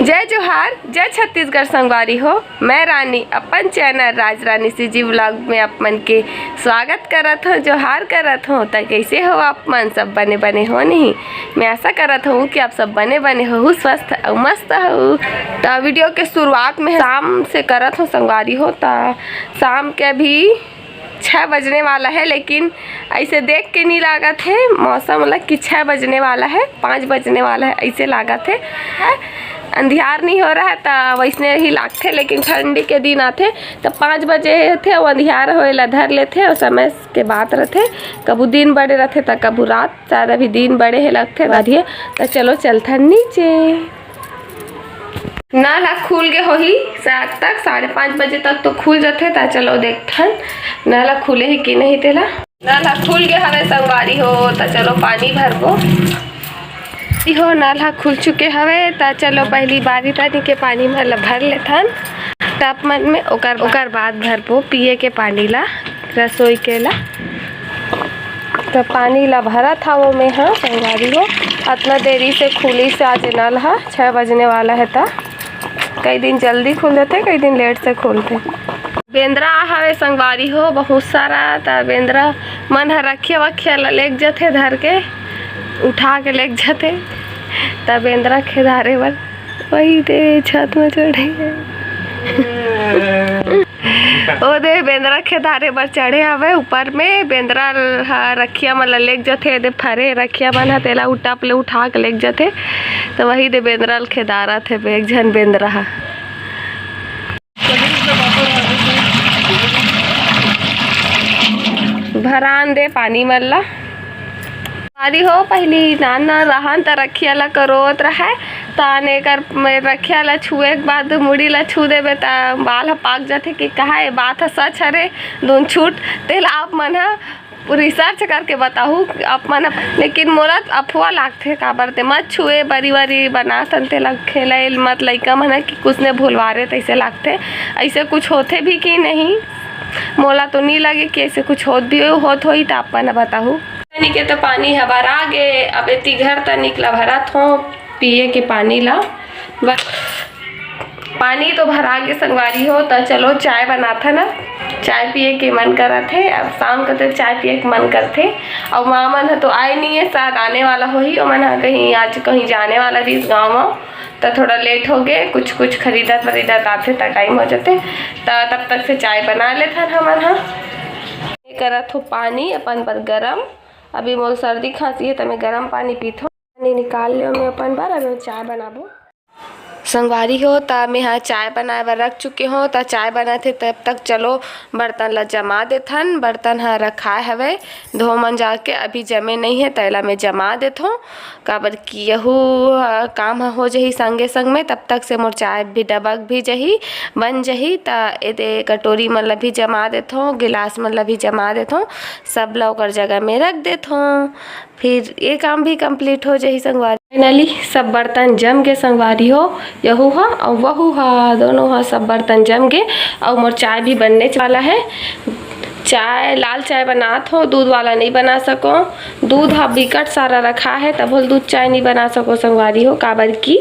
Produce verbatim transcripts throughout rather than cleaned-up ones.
जय जोहार, जय छत्तीसगढ़ संगवारी हो। मैं रानी अपन चैनल राज रानी सीजी व्लॉग में आप मन के स्वागत करत हूँ, जोहार करत हूँ। त कैसे हो आप मन? सब बने बने हो नहीं? मैं आशा करत हूँ कि आप सब बने बने हो, स्वस्थ अउ मस्त हो। त वीडियो के शुरुआत में शाम से करत हूँ संगवारी हो। त शाम के अभी छः बजने वाला है, लेकिन ऐसे देख के नहीं लागत है मौसम वाला कि छः बजने वाला है, पाँच बजने वाला है, ऐसे लागत है। अंधियार नहीं हो रहा है त वैसने ही लागथे, लेकिन ठंडी के दिन आथे त पाँच बजे होथे अउ अंधियार होए ला धर लेथे अउ समय के बात रथे। कभू दिन बड़े रथे त कभू रात, शायद अभी दिन बड़े हे लगथे। त चलो चलथन नीचे। नल ह खुल गे होही शायद तक, साढ़े पाँच बजे तक तो खुल जथे। त चलो देखथन नल ह खुले हे कि नहीं तेला। नल ह खुल गे हवे संगवारी हो, त चलो पानी भरबो। ई हो नल ह खुल चुके हवे, त चलो पहली बारी तनी के पानी मन ल भर लेथन टब मन में, ओकर ओकर बाद भरबो पिए के पानी ला, रसोई के ला। त पानी ला भरत हवो में ह संगवारी हो। अतना देरी से खुली से आज नल ह, छः बजने वाला है त कई दिन जल्दी खुल जाथे, कई दिन लेट से खुलथे। बेंदरा हवे संगवारी हो बहुत सारा, त बेंदरा मन ह रखिया वखिया ला लेग जथे धर के, उठा के लेग जथे। त बेंदरा खेदारे बर वही दे छत में चढ़े। ओ दे बेंदरा खेदारे बर चढ़े हवे ऊपर में। बेंदरा ह रखिया मन ला लेग जथे, दे फरे रखिया मन ह तेला उटप ले उठा के लेग जथे। त वही दे बेंदरा ल खेदारत हे एक झन बेंदरा ह। भरान दे पानी मन ला। अरे हो, पहली नान नान रहन त रखिया ला करोत रहय, तान एकर रखिया ला छुए के बाद मुड़ी ला छू देबे त बाल ह पाक जाथे कि कहा, ये बात ह सच हरे। दून छूट तेला आप मन ह रिसर्च करके बताहू आप मन। लेकिन मोला अफवाह लागथे, काबर ते मत छुए, बरी बरी बनाथन तेला खेलय मत लइका मन ह कि कुछ ने भुलवारे तइसे लागथे। अइसे कुछ होथे भी कि नहीं, मोला तो नी लगे कि अइसे कुछ होत भी हो, होत होही त आप मन ह बताहू। तनिक के तो पानी ह भरा गे, अब एती घर तनिक ला भरत हों पिए के पानी ला। बस पानी तो भरा गे संगवारी हो, त चलो चाय बनाथन। अब चाय पिए के मन करत हे, अब शाम के तो चाय पिए के मन करथे। अउ माँ मन ह तो आए नहीं है, शायद आने वाला होही, ओमन ह कहीं आज कहीं जाने वाला रहिस गाँव म, त थोड़ा लेट हो गे, कुछ कुछ खरीदत वरीदत आथे त टाइम हो जाथे। त तब तक से चाय बना लेथन हमन ह। ये करत हो पानी अपन बर गरम, अभी मोर सर्दी खांसी है त मैं गरम पानी पीथों। पानी निकाल ले मैं अपन बर, अब मैं चाय बनाबो। संगवारी हो, त मेहा चाय बनाए बर रख चुके हो। त चाय बनाथे तब तक चलो बर्तन ला जमा देथन। बर्तन ह रखाए हवे धो मन जाके, अभी जमे नहीं है, तैला मैं जमा देथों, काबर कि यहू ह काम ह हो जही संगे संग में। तब तक से मोर चाय भी डबक भी जही, बन जही। त एदे कटोरी मन ला भी जमा देथों, गिलास मन ला भी जमा देथों, सब ला ओकर जगह में रख देथों। फिर ये काम भी कंप्लीट हो जाही संगवारी। फाइनली सब बर्तन जम के संगवारी हो, यहू हा अउ वहू हा, दोनों हा सब बर्तन जम के। अउ मोर चाय भी बनने वाला है। चाय, लाल चाय बनात हो, दूध वाला नहीं बना सको। दूध हा बिकट सारा रखा है, तब होल दूध चाय नहीं बना सको संगवारी हो, काबर कि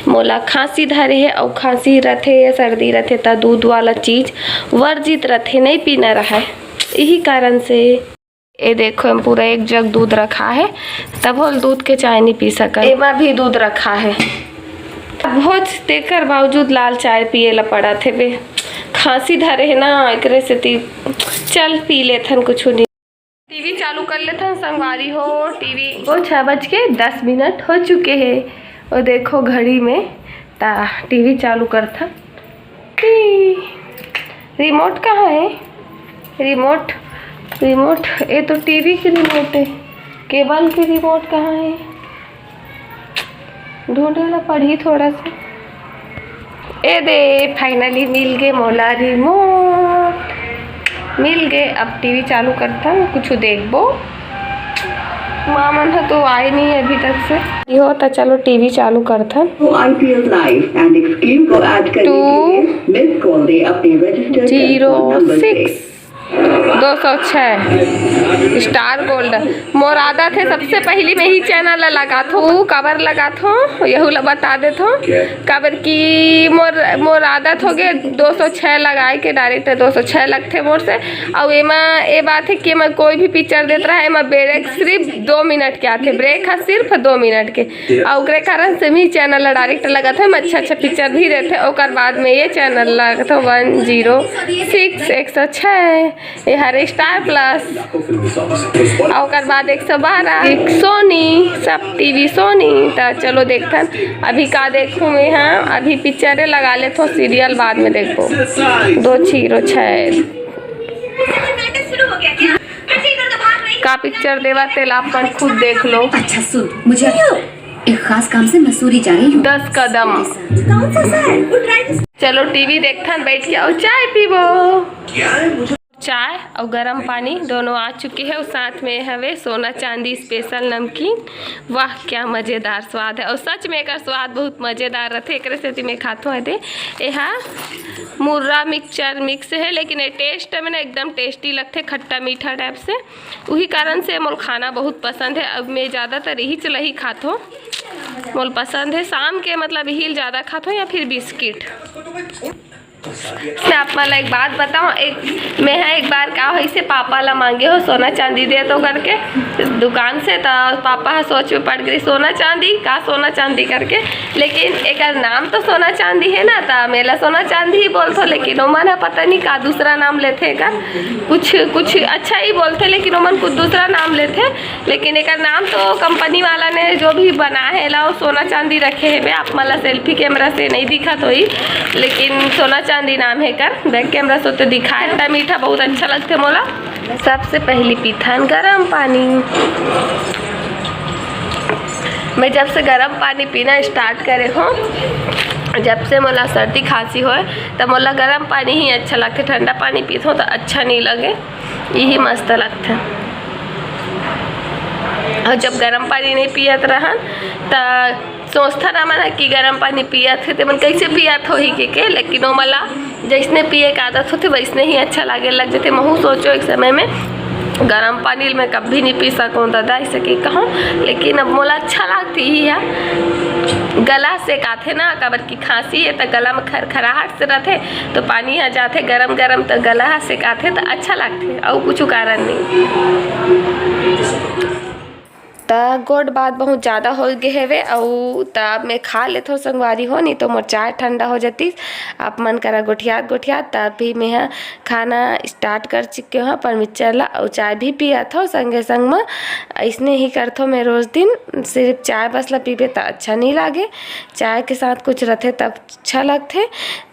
मोला खांसी धरे है, अउ खांसी रथे या सर्दी रथे, त दूध वाला चीज वर्जित रथे, नहीं पीना रहा है। यही कारण से ए देखो, एम पूरा एक जग दूध रखा है, तब होल दूध के चाय नहीं पी सकत। एमा भी दूध रखा है, तब होच तेकर बावजूद लाल चाय पिए ला पड़त हे बे। खांसी धरे है ना, एकरे सेती चल पी लेथन कुछु नहीं। टीवी चालू कर लेथन संगवारी हो, टीवी को छः बज के दस मिनट हो चुके हैं। और देखो घड़ी में, ता टीवी चालू करथन। टी-, रिमोट कहाँ है? रिमोट, रिमोट, ये तो टीवी की रिमोट है। केबल की रिमोट कहाँ है? ढूंढे ला पड़ही थोड़ा सा। ए दे, फाइनली मिल गे मोला रिमोट। मिल गे, अब टीवी चालू करथन, कुछ देखबो। माँ मन ह तो आए नहीं है अभी तक से। यो त चलो टीवी चालू करथन। आईपीएल लाइव एंड एक्सक्लूसिव को ऐड करने के लिए मिस कॉल दे अपने रजिस्टर्ड टेलीफोन नंबर पे। दो सौ छः, स्टार गोल्ड। मोर आदत हे, सबसे पहली मैं ही चैनल ला लगाथों। काबर लगाथों, यहू ला बता देथों। काबर कि मोर, मोर आदत होगे दो सौ छः लगाए के, डायरेक्ट दो सौ छः लगथे मोर से। अउ एमा ए बात हे कि एमा कोई भी पिक्चर देत रहा, एमा ब्रेक सिर्फ दो मिनट के आथे, ब्रेक ह सिर्फ दो मिनट के। अउ ओकरे कारण से भी चैनल ला डायरेक्ट लगाथों, एमा अच्छा अच्छा पिक्चर भी देथे। ओकर बाद में ये चैनल लगाथों वन जीरो सिक्स, एक सौ छः। ये हरे स्टार प्लस, अउ ओकर बाद एक सौ बारह, एक सोनी, सब टीवी सोनी। त चलो देखथन अभी का देखूं मैं। हाँ, अभी पिक्चरे लगा लेथों, सीरियल बाद में देखबो। दो जीरो छः। का पिक्चर देवा तेला आप मन खुद देख लो। अच्छा सुन, मुझे एक खास काम से मसूरी जा रही हूँ। दस कदम। कौन सा सर? चलो टीवी देखथन बैठ के, अउ चाय पीबो। चाय अउ गरम पानी दोनों आ चुके हे, अउ साथ में हवे सोना चांदी स्पेशल नमकीन। वाह, क्या मजेदार स्वाद हे, अउ सच में एकर स्वाद बहुत मजेदार रथे, एकरे सेती मैं खाथों। एदे, एहा मुर्रा मिक्सचर मिक्स हे, लेकिन ये टेस्ट में ना एकदम टेस्टी लगथे, खट्टा मीठा टाइप से। उही कारण से मोल खाना बहुत पसंद हे। अब मैं ज़्यादातर यही चला ही खाथों, मोल पसंद हे। शाम के मतलब यही ज़्यादा खाथों या फिर बिस्किट। मैं आप मन ला एक बात बताऊं, एक, मैं ह एक बार का होइसे, पापा ला मांगे हों सोना चांदी दे तो करके दुकान से, त पापा ह सोच में पड़ गे सोना चांदी का, सोना चांदी करके। लेकिन एकर नाम तो सोना चांदी हे ना, त मेला सोना चांदी ही बोलथों, लेकिन ओमन ह पता नहीं का दूसरा नाम लेथे एकर, कुछ कुछ अच्छा ही बोलथे, लेकिन ओमन कुछ दूसरा नाम लेथे। लेकिन एकर नाम तो कंपनी वाला ने जो भी बनाए हे, एला वो सोना चांदी रखे हेबे। आप मन ला सेल्फी कैमरा से नहीं दिखत होही, लेकिन सोना चांदी नाम हे एकर। बैक कैमरा से तो दिखाए, खट्टा मीठा बहुत अच्छा लगथे मोला। सबसे पहली पीथन गरम पानी। मैं जब से गरम पानी पीना स्टार्ट करे हों, जब से मोला सर्दी खांसी होए, त मोला गरम पानी ही अच्छा लगथे। ठंडा पानी पीथों त अच्छा नहीं लगे, यही मस्त लगथे। अउ जब गरम पानी नहीं पियत रहन, त सोचथन हमन ह कि गरम पानी पियत हे, ते मन कैसे पियत होही के, के, लेकिन ओमन ला जैसने पिए के आदत होथे, वैसने ही अच्छा लागे लग जथे। महू सोचों एक समय में, गरम पानी ल मैं कभी नहीं पी सकों दादा, ऐसे कि कहूँ, लेकिन अब मोला अच्छा लागथे ही है। गला सेकाथे ना, काबर कि खांसी हे त गला में खरखराहट से रथे, तो पानी ह जाथे गरम गरम, त गला ह सेकाथे, त अच्छा लागथे, अउ कुछ कारण नहीं। त गोठ बात बहुत ज़्यादा हो गे हवे, अउ त अब मैं खा लेथों संगवारी हो, नहीं तो मोर चाय ठंडा हो जातिस। आप मन करा गोठियात गोठियात, त अभी मैं ह खाना स्टार्ट कर चुके हों अपन मिक्सचर ला, अउ चाय भी पियाथों संगे संग म। अइसने ही करथों मैं रोज दिन, सिर्फ चाय बस ला पीबे त अच्छा नहीं लागे, चाय के साथ कुछ रथे तब अच्छा लगथे।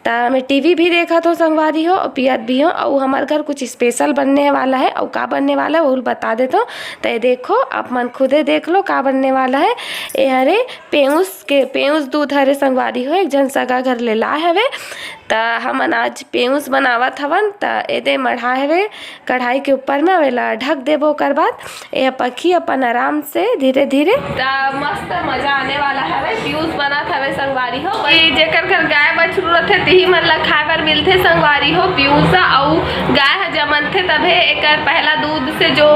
त मैं टीवी भी देखत हों संगवारी हो, अउ पियत भी हों, अउ हमर घर कुछ स्पेशल बनने वाला हे, अउ का बनने वाला हे, वो बता देथों। त ये देखो, आप मन खुदे देख लो का बनने वाला हे। ये हरे पेउस के, पेउस दूध हरे संगवारी हो, एक झन सगा घर ले लाए हवे, त हमन आज पेउस बनावत हवन। त एदे मढ़ा हवे कढ़ाई के ऊपर में, एला ढक देबो। ओकर बाद ये पकही अपन आराम से धीरे धीरे। त मस्त मजा आने वाला हवे, पेउस बनत हवे संगवारी हो। ये जेकर घर गाय बछरू रथे, तिही मन ला खाए बर मिलथे संगवारी हो पेउस। अउ गाय ह जमनथे तभे एकर पहला दूध से जो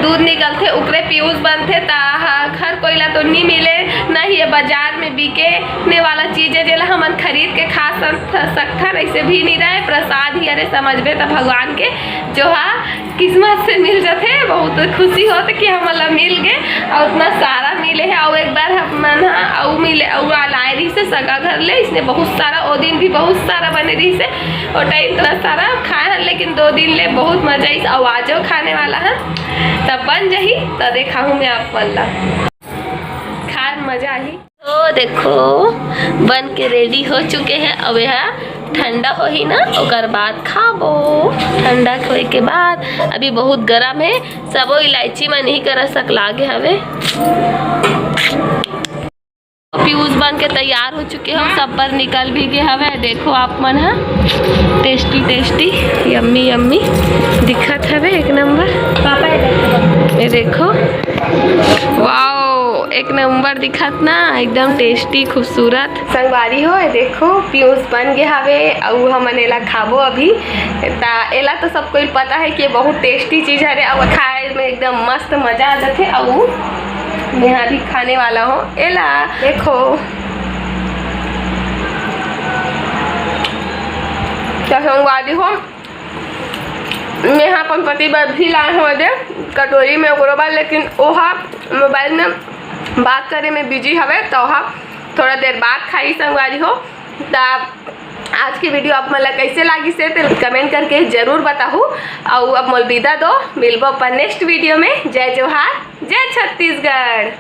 दूध निकलथे, ओकरे पेउस बनथे। त ह-, हर कोई ला तो नी मिले, न ही ये बाजार में बिके ने वाला चीज हे, जेला हमन खरीद के खा सक-, सकथन, ऐसे भी नहीं रहे। प्रसाद ही, अरे, समझबे त भगवान के, जो हा किस्मत से मिल जथे। बहुत खुशी होत कि हमन ला मिल गे, अउ उतना सारा मिले हे। अउ एक बार हमन हा अउ मिले, अउ लाए रहिसे सगा घर ले, इसने बहुत सारा, ओ दिन भी बहुत सारा बने रहिसे, ओ टाइम इतना सारा खाए हन, लेकिन दो दिन ले बहुत मजा आइस। अउ आजो खाने वाला हन, तब बन जही, त देखाहूँ मैं आप मन ला। खाए म मजा आही। तो देखो, बन के रेडी हो चुके हे। अब यह ठंडा होही ना, ओकर बाद खाबो। ठंडा होए के बाद, अभी बहुत गरम हे, सबो इलायची मन ही करा सकला गे हवे। पेउस बन के तैयार हो चुके हो, सब पर निकल भी गे हवे। देखो आप मन ह, टेस्टी टेस्टी, यम्मी यम्मी दिखत हवे, एक नंबर। पापा, ये देखो। ये देखो, वाओ, एक नंबर दिखत ना, एकदम टेस्टी, खूबसूरत। संगवारी हो, ये देखो, पीयूष बन गे हवे, अउ हमन एला खाबो अभी। ता एला तो सब कोई पता है कि ये बहुत टेस्टी चीज हरे, अउ खाए में एकदम मस्त मजा आ जाथे। अउ मैं अभी खाने वाला हूँ एला, देखो। तो संगवारी हो, मैं ह अपन पति बर भी लाए हूँ दे कटोरी में ओकरो बर, लेकिन ओहा मोबाइल में बात करे में बिजी हवे, तो ओहा थोड़ा देर बाद खाई संगवारी हो। त आज के वीडियो आप मन ला कैसे लागिस हे, तेला कमेंट करके जरूर बताहू। अउ अब मोला बिदा दो, मिलबो अपन नेक्स्ट वीडियो में। जय जोहार, जय छत्तीसगढ़।